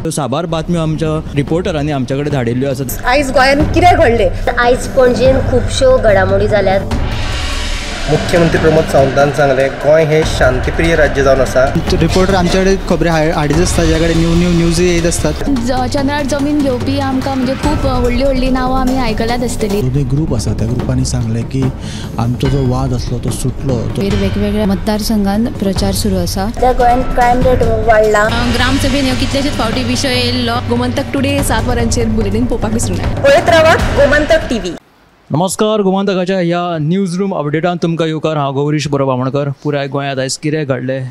साबार बातम्यो आमच्या रिपोर्टरांनी आमच्या कडेन धाडिल्ल्यो आसात. आयज गोंयांत कितें घडलें? आयज पणजेन खुबश्यो घडामोडी जाल्यात. मुख्यमंत्री प्रमोद सावंतान सांगलें, गोंय हे शांतिप्रिय राज्य जावन आसा. रिपोर्टर आमचे कडेन खबरी हाडीत आसता, ज्या कडेन न्यू न्यू न्यूज येत आसतात. चंद्रार जमीन घेवपी आमकां म्हणजे खूब व्हडली व्हडली नांवां आमी आयकल्यात आसतली. दोन ग्रुप आसा, त्या ग्रुपांनी सांगलें की आमचो जो वाद आसलो तो सुटलो. वेगवेगळ्या मतदारसंघान प्रचार सुरू आसा. त्या गोंयांत क्रायम रेट वाडला. ग्रामसभेन ह्यो कितलेशेच फावटी विशय येयल्लो. गोमंतक टुडे 7 वरांचेर बुलेटीन पळोवपाक विसरूं नाका. पळयत रावात गोमंतक टीव्ही. नमस्कार, गोमंतकाच्या ह्या न्यूज रूम अपडेटान तुमकां येवकार. हांव गौरीश बरो बामणकर. पुराय गोंयांत आयज कितें घडलें?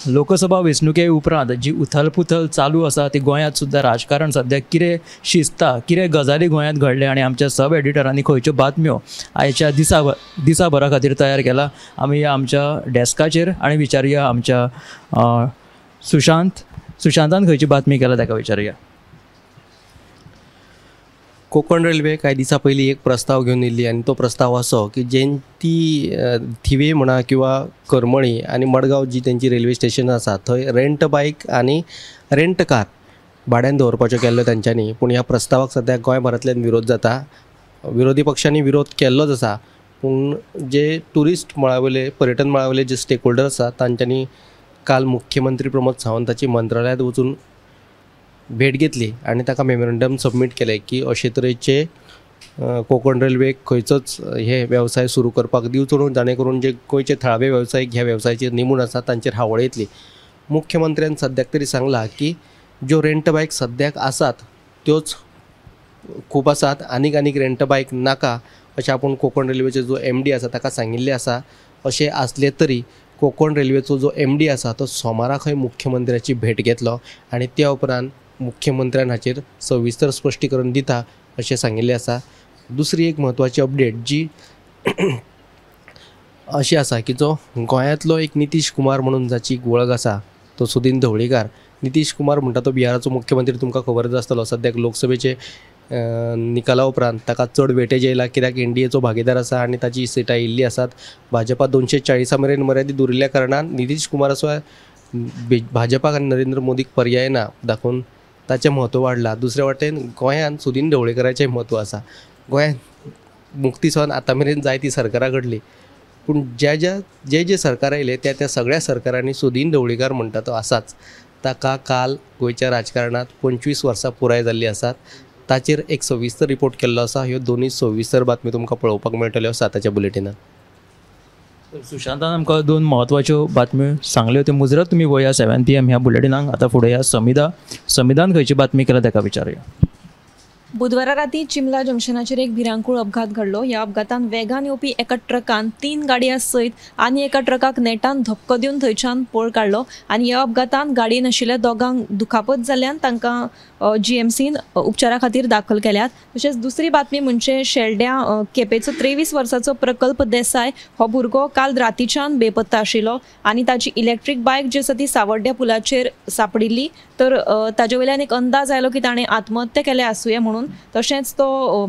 लोकसभा वेंचणुके उपरांत जी उथलपुथल चालू आसा ती गोंयांत सुद्दां राजकारण सद्याक कितें शिजता, कितें गजाली गोंयांत घडले आनी आमच्या सब एडिटरांनी खंयच्यो बातम्यो आयच्या दिसाभरा खातीर तयार केला. आमी आमच्या डेस्काचेर आनी विचारुया आमच्या सुशांतान खंयची बातमी केला ताका विचारुया. कोकण रेल्वे कांय दिसां पयलीं एक प्रस्ताव घेवन येयल्ली आनी तो प्रस्ताव असो की जयंती थिवे म्हणा किंवा करमळी आनी मडगांव जी तेंची रेल्वे स्टेशन आसा थंय रेंट बायक आनी रेंट कार भाड्यान दवरपाच्यो केल्ल्यो तेंच्यांनी. पूण ह्या प्रस्तावाक सद्याक गोंयभरांतल्यान विरोध जाता. विरोधी पक्षांनी विरोध केल्लोच आसा, पूण जे ट्युरिस्ट मळा वयले, पर्यटन मळा वयले जे स्टेक होल्डर आसा तांच्यांनी काल मुख्यमंत्री प्रमोद सावंताची मंत्रालयांत वचून भेट घेतली आनी ताका मेमोरंडम सबमीट केलें की अशे तरेचे कोकण रेल्वेक खंयचोच हे वेवसाय सुरू करपाक दिवचो न्हू, जाणे करून जे गोंयचे थळावे वेवसायीक ह्या वेवसायाचेर निंबून आसा तांचेर हावळ येतली. मुख्यमंत्र्यान सद्याक तरी सांगलां की ज्यो रेंट बायक सद्याक आसात त्योच खूब आसात, आनीक आनीक रेंट बायक नाका अशें आपूण कोकण रेल्वेचो जो एमडी आसा ताका सांगिल्लें आसा. अशें आसलें तरी कोकण रेल्वेचो जो एमडी आसा तो सोमारा खंय मुख्यमंत्र्याची भेट घेतलो आनी त्या उपरांत मुख्यमंत्र्यान हाचेर सविस्तर स्पश्टीकरण दिता अशें सांगिल्लें आसा. दुसरी एक म्हत्वाची अपडेट जी अशी आसा की जो गोंयांतलो एक नितीश कुमार म्हणून जाची वळख आसा तो सुदीन ढवळीकार. नितीश कुमार म्हणटा तो बिहाराचो मुख्यमंत्री तुमकां खबरच आसतलो. सद्याक लोकसभेचे निकाला उपरांत ताका चड वेटेज येयला कित्याक एनडीएचो भागीदार आसा आनी ताची सिटां येयल्लीं आसात. भाजपा 240 मेरेन मर्यादीत उरिल्ल्या कारणान नितीश कुमार असो भाजपाक आनी नरेंद्र मोदीक पर्याय ना दाखोवन ताचें म्हत्व वाडलां. दुसरे वाटेन गोंयांत सुदीन ढवळीकाराचें म्हत्व आसा. गोंयांत मुक्ती सावन आतां मेरेन जायतीं सरकारां घडलीं, पूण ज्या ज्या जे जे सरकार आयले त्या त्या सगळ्या सरकारांनी सुदीन ढवळीकार म्हणटा तो आसाच. ताका काल गोंयच्या राजकारणांत 25 वर्सां पुराय जाल्लीं आसात. ताचेर एक सविस्तर रिपोर्ट केल्लो आसा. ह्यो दोनूय सविस्तर बातमी तुमकां पळोवपाक मेळटल्यो 7च्या बुलेटिनात. सुशांतान आमकां दोन म्हत्वाच्यो बातम्यो सांगल्यो त्यो मुजरत तुमी वया 7 PM ह्या बुलेटिनाक. आतां फुडें ह्या समिदान खंयची बातमी केल्या ताका विचारुया. बुधवारा राती चिमला जंक्शनाचेर एक भिरांकूळ अपघात घडलो. ह्या अपघातान वेगान येवपी एका ट्रकान 3 गाडयां सयत आनी एका ट्रकाक नेटान धपको दिवन थंयच्यान पळ काडलो आनी ह्या अपघातान गाडयेन आशिल्ल्या दोगांक दुखापत जाल्ल्यान तांकां जीएमसीन उपचारा खातीर दाखल केल्यात. तशेंच दुसरी बातमी म्हणजे शेल्ड्या केपेचो 23 वर्साचो प्रकल्प देसाय हो भुरगो काल रातीच्यान बेपत्ता आशिल्लो आनी ताची इलेक्ट्रीक बायक जी आसा ती सावड्ड्या पुलाचेर सापडिल्ली. तर ताजे वयल्यान एक अंदाज आयलो की ताणें आत्महत्या केल्या आसुया म्हणून. तशेंच तो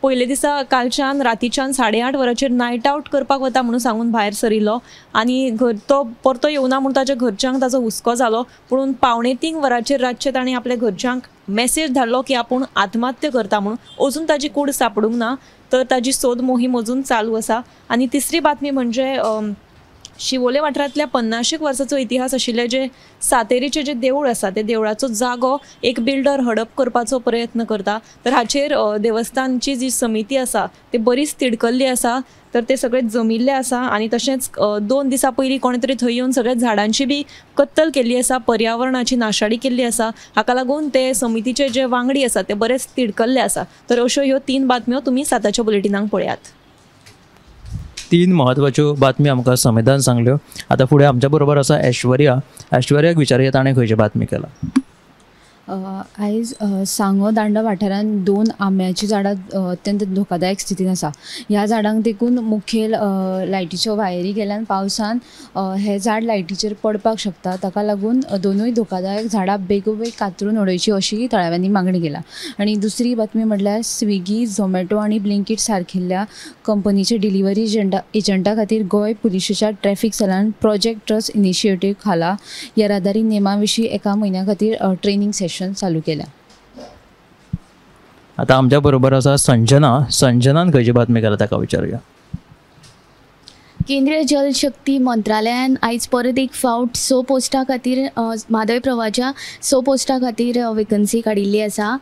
पयले दिसा कालच्यान रातीच्यान 8:30 वरांचेर नायट आवट करपाक वता म्हणून सांगून भायर सरिल्लो आनी घर तो परतो येवना म्हूण ताच्या घरच्यांक ताचो हुस्को जालो. पूण 2:45 वरांचेर रातचें ताणें आपल्या घरच्यांक मेसेज धाडलो की आपूण आत्महत्या करता म्हणून. अजून ताजी कूड सापडूंक ना, तर ताजी सोद मोहीम अजून चालू आसा. आनी तिसरी बातमी म्हणजे शिवोले वाठारांतल्या 50 वर्साचो इतिहास आशिल्ले जे सातेरीचे जे देवूळ आसा ते देवळाचो जागो एक बिल्डर हडप करपाचो प्रयत्न करता. तर हाचेर देवस्थानची जी समिती आसा ती बरीच तिडकल्ली आसा. तर ते सगळे जमिल्ले आसा आनी तशेंच 2 दिसां पयलीं कोणे तरी थंय येवन सगळ्या झाडांची बी कत्तल केल्ली आसा, पर्यावरणाची नाशाडी केल्ली आसा. हाका लागून ते समितीचे जे वांगडी आसा ते बरेच तिडकल्ले आसा. तर अश्यो ह्यो 3 बातम्यो तुमी 7च्या बुलेटिनाक पळयात. 3 म्हत्वाच्यो बातमी आमकां समेदान सांगल्यो. आतां फुडें आमच्या बरोबर आसा ऐश्वर्या. ऐश्वर्याक विचारुया ताणें खंयची बातमी केला. आयज सांगो दांडा वाठारांत 2 आंब्याचीं झाडां अत्यंत धोकादायक स्थितीन आसा. ह्या झाडांक देखून मुखेल लायटीच्यो वायरी गेल्यान पावसान हे झाड लायटीचेर पडपाक शकता. ताका लागून दोनूय धोकादायक झाडां बेगोबेग कातरून उडोवची अशी थळाव्यांनी मागणी केल्या. आनी दुसरी बातमी म्हटल्यार स्विगी, झोमॅटो आनी ब्लिंकीट सारकिल्ल्या कंपनीचे डिलिव्हरी एजंटा खातीर गोंय पुलिशेच्या ट्रॅफिक सेलान प्रोजेक्ट ट्रस्ट इनिशिएटीव खाला येरादारी नेमा विशीं 1 म्हयन्या खातीर ट्रेनींग सेशन चालू केल्या. आता आमच्या बरोबर आसा संजना. संजनान खंयची बातमी केला ताका विचारुया. केंद्रीय जल शक्ती मंत्रालयान आयज परत एक फावट 6 पोस्टां खातीर म्हादय प्रवाहाच्या 6 पोस्टां खातीर वेकन्सी काडिल्ली आसा.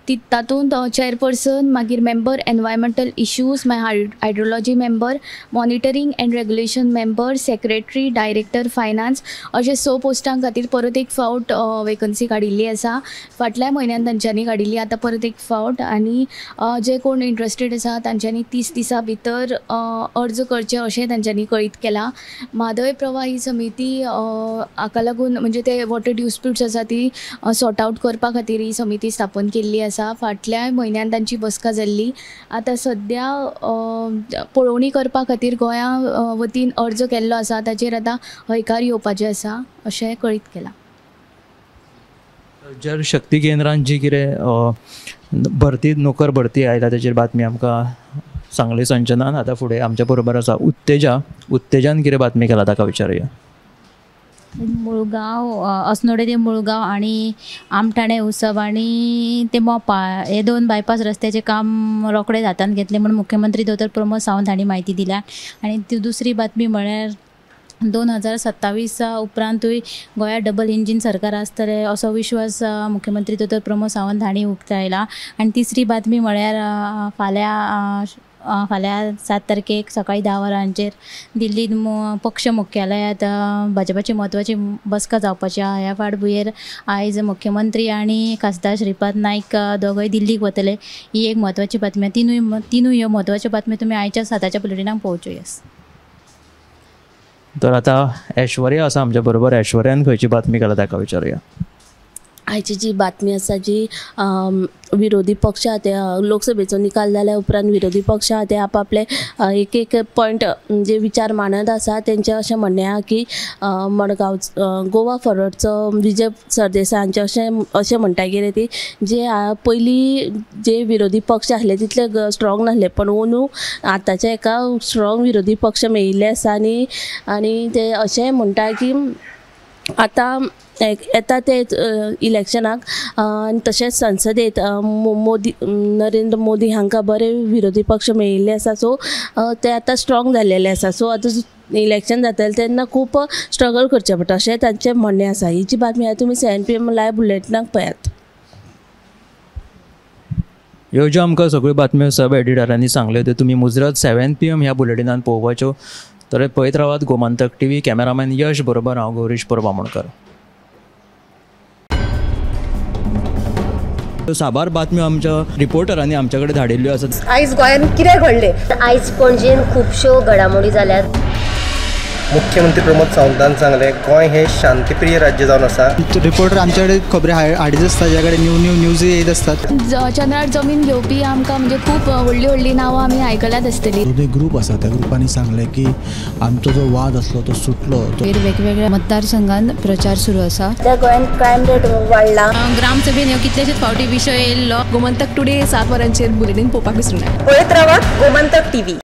ती तातूंत चेअरपर्सन, मागीर मेंबर एनवायरमेंटल इश्यूज, मागीर hydrology member, monitoring and regulation member, secretary, director finance अशे 6 पोस्टां खातीर परत एक फावट वेकन्सी काडिल्ली आसा. फाटल्या म्हयन्यान तांच्यांनी काडिल्ली, आतां परत एक फावट. आनी जे कोण इंट्रस्टेड आसा तांच्यांनी 30 दिसां भितर अर्ज करचे अशें तांच्यांनी कळीत केलां. म्हादय प्रवाह ही समिती हाका लागून म्हणजे ते वॉटर डिस्प्यूट्स आसा ती सॉर्ट आवट करपा खातीर ही समिती स्थापन केल्ली आसा. फाटल्या म्हयन्यान तांची बसका जाल्ली. आतां सद्या पळोवणी करपा खातीर गोंया वतीन अर्ज केल्लो आसा, ताचेर आतां हयकार येवपाचें आसा अशें कळीत केलां. जल शक्ती केंद्रान जी कितें भरती, नोकर भरती आयल्या ताचेर बातमी आमकां सांगली संजनान. आतां फुडें आमच्या बरोबर आसा उत्तेजा. उत्तेजान कितें बातमी केला ताका विचारुया. मुळगांव, अस्नोडें ते मुळगांव आनी आमठाणे उत्सव आनी ते मोपा हे 2 बायपास रस्त्याचें काम रोखडें हातांत घेतलें म्हूण मुख्यमंत्री दोतोर प्रमोद सावंत हांणी म्हायती दिल्या. आनी ती दुसरी बातमी म्हळ्यार 2027 उपरांतूय गोंयांत डबल इंजीन सरकार आसतलें असो विश्वास मुख्यमंत्री दोतोर प्रमोद सावंत हांणी उक्तायला. आनी तिसरी बातमी म्हळ्यार फाल्यां 7 तारखेक सकाळीं 10 वरांचेर दिल्लीत पक्ष मुख्यालयांत भाजपाची म्हत्वाची बसका जावपाची आहा. ह्या फाटभुंयेर आयज मुख्यमंत्री आनी खासदार श्रीपाद नायक दोगूय दिल्लीक वतले. ही एक म्हत्वाची बातमी. तिनूय ह्यो म्हत्वाच्यो बातम्यो तुमी आयच्या 7च्या बुलेटिनाक पळोवच्यो. येस. तर आतां ऐश्वर्या आसा आमच्या बरोबर. ऐश्वर्यान खंयची बातमी केला ताका विचारुया. आयची जी बातमी आसा जी विरोधी पक्ष आहा ते लोकसभेचो निकाल जाल्या उपरांत विरोधी पक्ष आहा ते आपआपले एक एक पॉयंट जे विचार मांडत आसा. तेंचें अशें म्हणणें आहा की मडगांव गोवा फॉरवर्डचो विजय सरदेसाय हांचें अशें अशें म्हणटा कितें ती जे पयलीं जे विरोधी पक्ष आसले तितले स्ट्रॉंग नासले, पण अंदू आतांच्या एका स्ट्रॉंग विरोधी पक्ष मेळिल्ले आसा. आनी आनी ते अशेंय म्हणटा की आतां येता ते इलेक्शनाक आनी तशेंच संसदेत मोदी, नरेंद्र मोदी हांकां बरे विरोधी पक्ष मेळिल्ले आसा. सो ते आतां स्ट्रॉंग जाल्लेले आसा. सो आतां इलेक्शन जातलें तेन्ना खूब स्ट्रगल करचें पडटा अशें तांचें म्हणणें आसा. ही जी बातमी आहा तुमी 7 PM live बुलेटिनाक पळयात. ह्यो ज्यो आमकां सगळ्यो बातम्यो सब एडिटरांनी सांगल्यो त्यो तुमी मुजरत 7 PM ह्या बुलेटिनान पळोवपाच्यो. तर पळयत रावात गोमंतक टीव्ही. कॅमेरामॅन यश बरोबर हांव गौरीश परब आमोणकर. साबार बातम्यो आमच्या रिपोर्टरांनी आमच्या कडेन धाडिल्ल्यो आसात. आयज गोंयांत कितें घडलें? आयज पणजेन खुबश्यो घडामोडी जाल्यात. मुख्यमंत्री प्रमोद सावंतान सांगलें गोंय हे शांतीप्रिय राज्य जावन आसा. रिपोर्टर आमच्या कडेन खबरी हाडीत आसता, ज्या कडेन न्यू न्यू न्यूज येत असतात. चंद्रार जमीन घेवपी आमकां म्हणजे खूब व्हडली व्हडली नांवां आमी आयकल्यात आसतली. दोन ग्रुप आसा त्या ग्रुपांनी सांगलें की आमचो जो वाद आसलो तो सुटलो. वेगवेगळ्या मतदारसंघात प्रचार सुरू आसा. गोंयांत क्रायम रेट वाडला. ग्रामसभेन ह्यो कितलेशेच फावटी विशय येयल्लो. गोमंतक टुडे 7 वरांचेर बुलेटीन पळोवपाक विसरूं नाका. पळयत रावात गोमंतक टीव्ही.